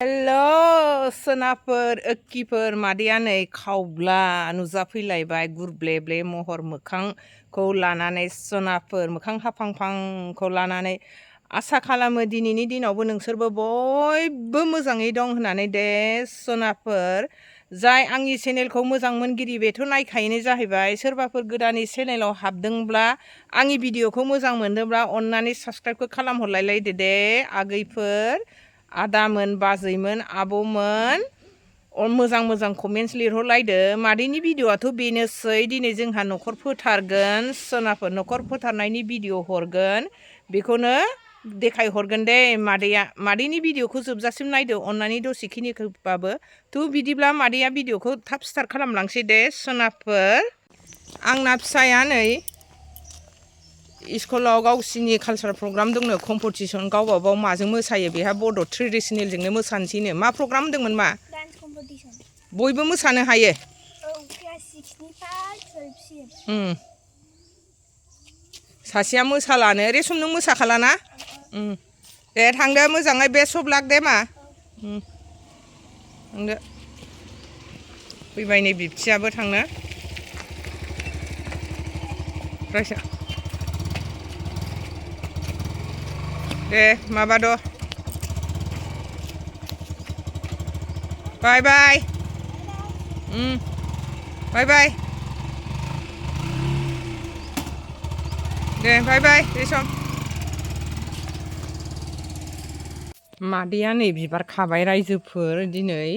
हेल' सोनाफोर ओक्किफोर मादैया नै खावब्ला नुजाफैलायबाय गुरब्लेब्ले महर मोखांखौ लानानै सोनाफोर मोखां हाफांफांखौ लानानै आसा खालामो दिनैनि दिनावबो नोंसोरबो बयबो मोजाङै दं होननानै दे सोनाफोर जाय आंनि चेनेलखौ मोजां मोनगिरि बेथ' नायखायोनो जाहैबाय सोरबाफोर गोदानै चेनेलाव हाबदोंब्ला आंनि भिडिअखौ मोजां मोनदोंब्ला अननानै साबस्क्राइबखौ खालामहरलायलायदो दे आगैफोर आदामोन बाजैमोन आब'मोन मोजां मोजां कमेन्ट्स लिरहरलायदो मादैनि भिडिअआथ' बेनोसै दिनै जोंहा न'खर फोथारगोन सोनाफोर न'खर फोथारनायनि भिडिअ हरगोन बेखौनो देखायहरगोन दे मादैया मादैनि भिडिअखौ जोबजासिम नायदो अननानै दसेखिनिबाबो थ' बिदिब्ला मादैया भिडिअखौ थाब स्टार्ट खालामलांसै दे सोनाफोर आंना फिसाया नै स्कुलाव गावसिनि कालचार प्रग्राम दंनो कम्पिटिसन गावबागाव माजों मोसायो बेहा बड' ट्रेडिसनेलजोंनो मोसानोसैनो मा प्रग्राम होनदोंमोन मा डान्स कम्पिटिसन बयबो मोसानो हायो क्लास 6निफ्राय 12सिम सासेया मोसालानो रेसम नों मोसाखालाना दे थांदो मोजाङै बेस्ट अफ लाक दे मा थांदो फैबाय नै बिबथियाबो थांनो दे माबाद' बाय बाय बाय बाय दे बाय बाय रेसम मादैया नै बिबार खाबाय रायजोफोर दिनै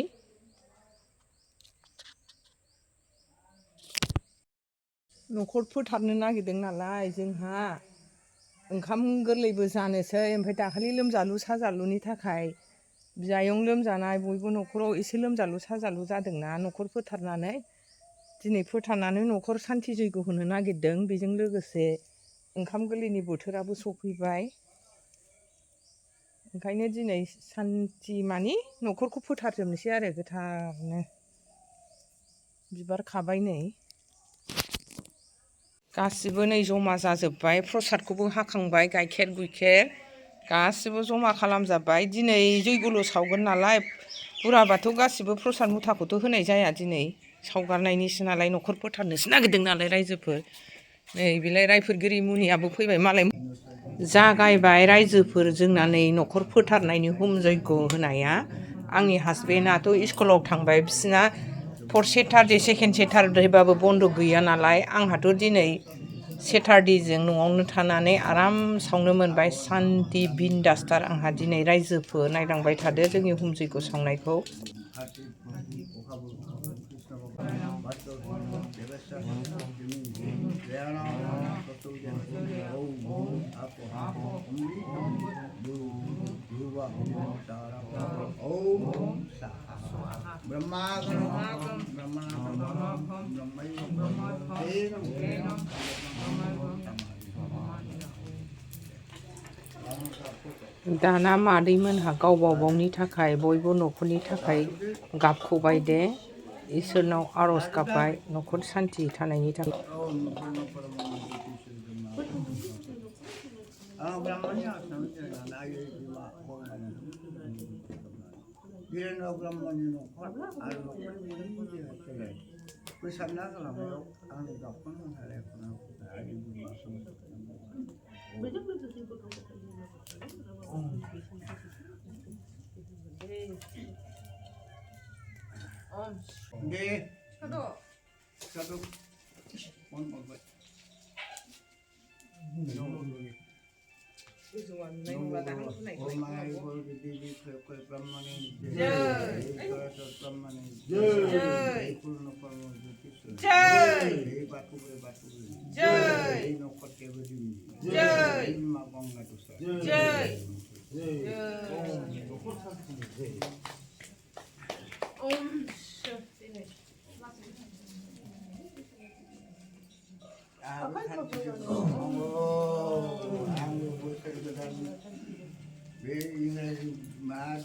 न'खर फोथारनो नागिरदों नालाय जोंहा ओंखाम गोरलैबो जानोसै ओमफ्राय दाखालि लोमजालु साजालुनि थाखाय बियायं लोमजानाय बयबो न'खराव एसे लोमजालु साजालु जादोंना न'खर फोथारनानै दिनै फोथारनानै न'खर सान्थि जैग होनो नागिरदों बेजों लोगोसे ओंखाम गोरलैनि बोथोराबो सफैबाय ओंखायनो दिनै सान्थि मानि न'खरखौ फोथारजोबनोसै आरो गोथारनो बिबार खाबाय नै गासिबो नै जमा जाजोब्बाय प्रसादखौबो हाखांबाय गाइखेर गुइखेर गासिबो जमा खालामजोब्बाय दिनै जैगल' सावगोन नालाय बुरा बाथौ गासिबो प्रसाद मुथाखौथ' होनाय जाया दिनै सावगारनायनिसो नालाय न'खर फोथारनोसो नागिरदों नालाय रायजोफोर नै बेलाय रायफोरगिरि मुनियाबो फैबाय मालाय जागायबाय रायजोफोर जोंना नै न'खर फोथारनायनि हुम जैग होनाया आंनि हासबेन्डआथ' स्कुलाव थांबाय बिसिना फर्थ सेटारडे सेकेन्ड सेटारडेबाबो बन्द' गैया नालाय आंहाथ' दिनै सेटारडेजों न'आवनो थानानै आराम सावनो मोनबाय सान्ति बिन्दासथार आंहा दिनै रायजोफोर नायलांबाय थादो जोंनि हुम जैग सावनायखौ दाना मादैमोनहा गावबागावनि थाखाय बयबो न'खरनि थाखाय गाबख'बाय दे इसोरनाव आर'ज गाबबाय न'खर सान्ति थानायनि थाखाय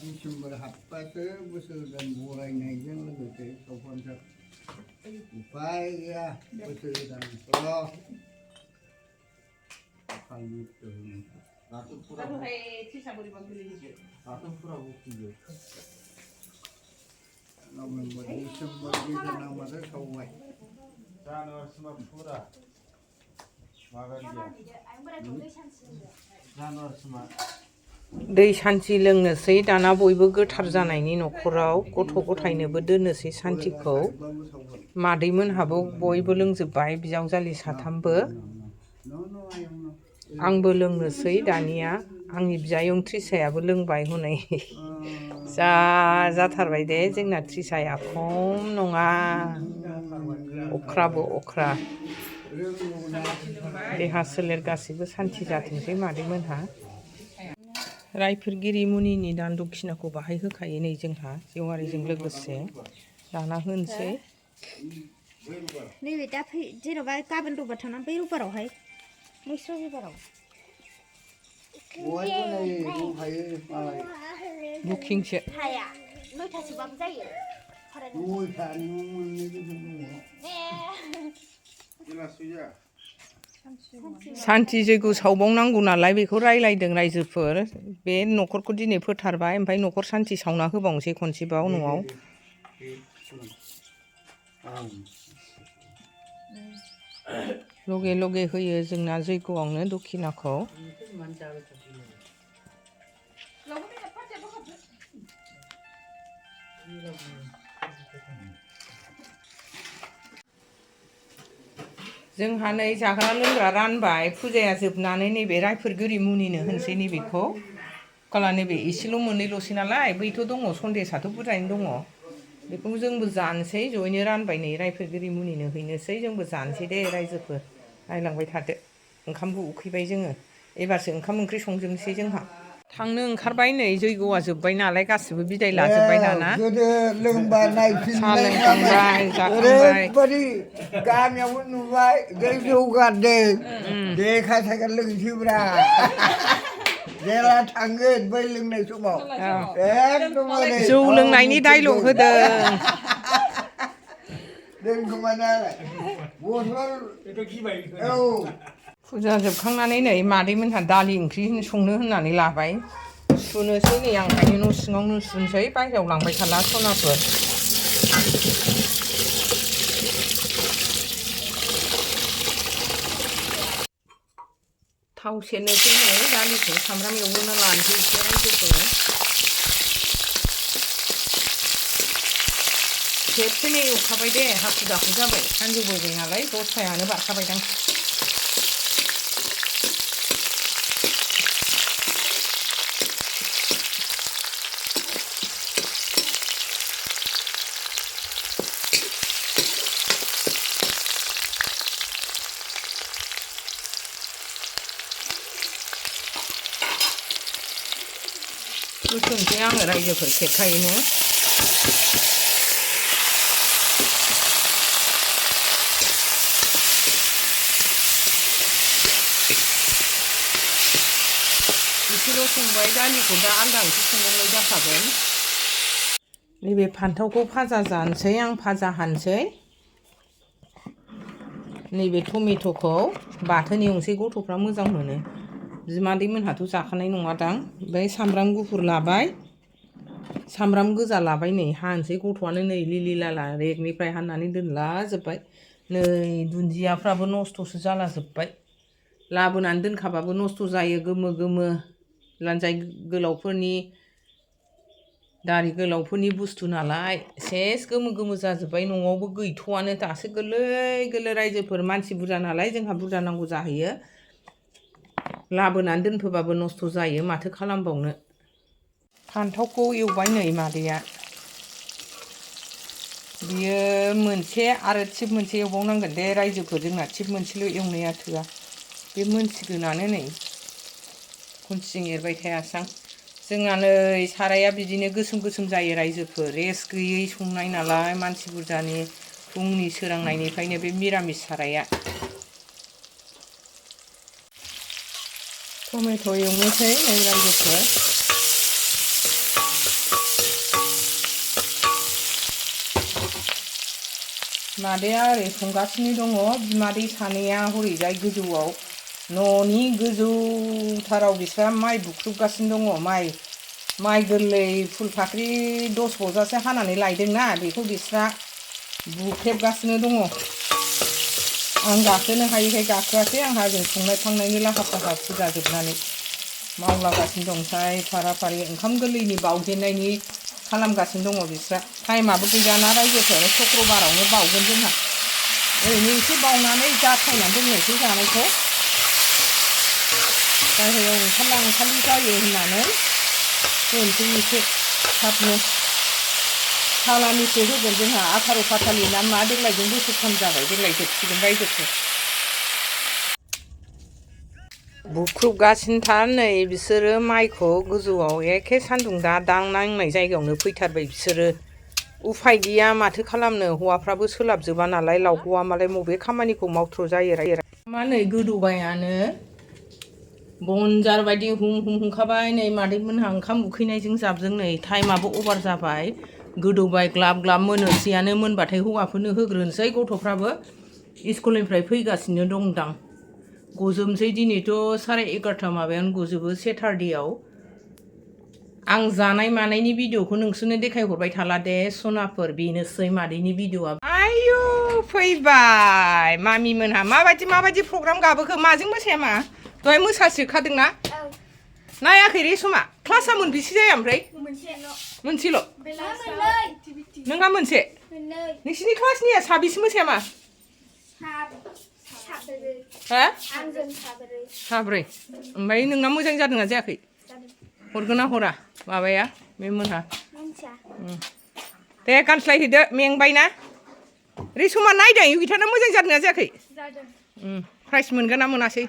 Disember happatı bu sözden boraynaydın logote sofonsa upaya bu sözden sonra kalmıştı. Atın pura bu. Atın pura bu diyor. December गेजेर सावबाय जानुवारिसिमा फुरा माबायदि जानुवारिसिमा दै सान्थि लोंनोसै दाना बयबो गोथार जानायनि न'खराव गथ' गथायनोबो दोननोसै सान्थिखौ मादैमोनहाबो बयबो लोंजोब्बाय बिजावजालि साथामबो आंबो लोंनोसै दानिया आंनि बियायं थ्रिसायाबो लोंबाय हनै जा जाथारबाय दे जोंना थ्रिसाया खम नङा अख्राबो अख्रा देहा सोलेर गासिबो सान्थि जाथोंसै मादैमोनहा रायफोरगिरि मुनिनि दान दक्षिणाखौ बाहाय होखायो नै जोंहा जेवारिजों लोगोसे दाना होनोसै नैबे दा जेन'बा गाबोन रबिबार थांनानै बै रबिबारावहाय मैस्र रबिबाराव बयबो नै दंखायो मालाय बुकिंसो हाया 9थासोबाबो जायो 9थानि मोननै गोजोन दङ सान्थि जैग' सावबावनांगौ नालाय बेखौ रायलायदों रायजोफोर बे न'खरखौ दिनै फोथारबाय ओमफ्राय न'खर सान्थि सावना होबावनोसै खनसेबाव न'आव लगे लगे होयो जोंना जैग'आवनो दक्षिणाखौ जोंहा नै जाग्रा लोंग्रा रानबाय फुजाया जोबनानै नैबे रायफोरगिरि मुनिनो होनसै नैबेखौ काला नैबे एसेल' मोननैल'सै नालाय बैथ' दङ सन्देसाथ' बुरजायैनो दङ बेखौ जोंबो जानोसै जयैनो रानबाय नै रायफोरगिरि मुनिनो हैनोसै जोंबो जानोसै दे रायजोफोर नायलांबाय थादो ओंखामबो उखैबाय जोङो एबारसो ओंखाम ओंख्रि संजोबनोसै जोंहा थांनो ओंखारबाय नै जैग'आ जोब्बाय नालाय गासिबो बिदाय लाजोब्बाय दाना गोदो लोंबा साहा नायफिननाय लोंखांबाय जाखांबाय ओरैबायदि गामियावबो नुबाय जै जौगादों देखा थाखा लोंसैब्रा जेला थांगोन बै लोंनाय समाव एकदमबारे जौ लोंनायनि डायलग होदों दोनखोमानाय बथल औ फुजा जोबखांनानै नै मादैमोनहा दालि ओंख्रि संनो होननानै लाबाय सुनोसै नै आं ओंखायनो न' सिङावनो सुनोसै बाहेरायाव लांबाय थाला सनाफोर थाव सेरनोसै नै दालिखौ सामब्राम एवग्रोना लानोसै एसे रायजोफोर खेबसेनो एवखाबाय दे हाखु दाखु जाबाय सानजौबोबाय नालाय 10थायानो बारखाबायदां होथोंसै आङो रायजोफोर खेबखायैनो एसेल' संबाय दालिखौ दा आलदा ओंख्रि संबावनाय जाखागोन नैबे फान्थावखौ भाजा जानोसै आं भाजा हानोसै नैबे टमेट'खौ बाथोन एवनोसै गथ'फ्रा मोजां मोनो बिमादैमोनहाथ' जाखानाय नङादां ओमफ्राय सामब्राम गुफुर लाबाय सामब्राम गोजा लाबाय नै हानोसै गथ'आनो नै लिलि लाला रेगनिफ्राय हाननानै दोनलाजोब्बाय नै दुन्दियाफ्राबो नस्थ'सो जालाजोब्बाय लाबोनानै दोनखाबाबो नस्थ' जायो गोमो गोमो लान्जाय गोलावफोरनि दारि गोलावफोरनि बुस्थु नालाय सेस गोमो गोमो जाजोब्बाय न'आवबो गैथ'आनो दासो गोरलै गोरलै रायजोफोर मानसि बुरजा नालाय जोंहा बुरजा नांगौ जाहैयो लाबोनानै दोनफैबाबो नस्थ' जायो माथो खालामबावनो फान्थावखौ एवबाय नै मादैया बियो मोनसे आरो थिब मोनसे एवबावनांगोन दे रायजोफोर जोंना थिब मोनसेल' एवनाया थोआ बे मोनसिगोनानो नै खनसिं एरबाय थायासां जोंना नै साराया बिदिनो गोसोम गोसोम जायो रायजोफोर रेस्ट गैयै संनाय नालाय मानसि बुरजानि फुंनि सोरांनायनिफ्रायनो बे मिरामिस साराया टमेट' एवनोसै नै रायजोफोर मादैया ओरै संगासिनो दङ बिमादै सानैया हरैजाय गोजौआव न'नि गोजौथाराव बिस्रा माइ बुख्रुबगासिनो दङ माइ गोरलै फुल फाख्रि 10 बजासो हानानै लायदोंना बेखौ बिस्रा बुख्रेबगासिनो दङ आं गाखोनो हायैखाय गाखोआखै आंहा जों संनाय खावनायनि लाहार फाहार फुजाजोबनानै मावलागासिनो दं फारा फारि ओंखाम गोरलैनि बावजेननायनि खालामगासिनो दङ बिस्रा टाइमाबो गैयाना रायजोफोर शुक्रबारावनो बावगोन जोंहा ओरैनो एसे बावनानै जाथायनानै दोननोसै जानायखौ बाहेरायाव ओंखारला ओंखारलि जायो होननानै दोनसै एसे थाबनो सालामिसो होगोन जोंहा 18 फाथालि ना मा देग्लायजों बोसोरथाम जाबाय देग्लाय जोबसिगोन रायजोखौ बुख्रुबगासिनोथार नै बिसोरो माइखौ गोजौआव एखे सान्दुं दां नांनाय जायगायावनो फैथारबाय बिसोरो उफाय गैया माथो खालामनो हौवाफ्राबो सोलाबजोबा नालाय लावग'आ मालाय बबे खामानिखौ मावथ्र' जायो मा नै गोदौबायानो बनजार बायदि हुम हुम हुंखाबाय नै मादैमोनहा ओंखाम उखैनायजों जाबजों नै टाइमाबो अभार जाबाय गोदौबाय ग्लाब ग्लाब मोनोसैयानो मोनबाथाय हौवाफोरनो होग्रोनोसै गथ'फ्राबो स्कुलनिफ्राय फैगासिनो दंदां गजोबनोसै दिनैथ' 11:30 माबायावनो गजोबो सेटारडेआव आं जानाय मानायनि भिडिअखौ नोंसोरनो देखायहरबाय थाला दे सनाफोर बेनोसै मादैनि भिडिअआ आयु फैबाय मामिमोनहा माबायदि प्रग्राम गाबोखो माजों मोसाया मा दहाय मोसासोखादोंना नायाखै रेसमा क्लासा मोनबेसे जाया ओमफ्राय मोनसेल' नोंहा मोनसे नोंसिनि क्लासनिया साबेसे मोसाया मा हा साब्रै ओमफ्राय नोंना मोजां जादोंना जायाखै हरगोन ना हरा माबाया बे मोनहा दे गानस्लायहैदो मेंबायना रेसमा नायदों इउगिथाना मोजां जादोंना जायाखै प्राइज मोनगोन ना मोनासै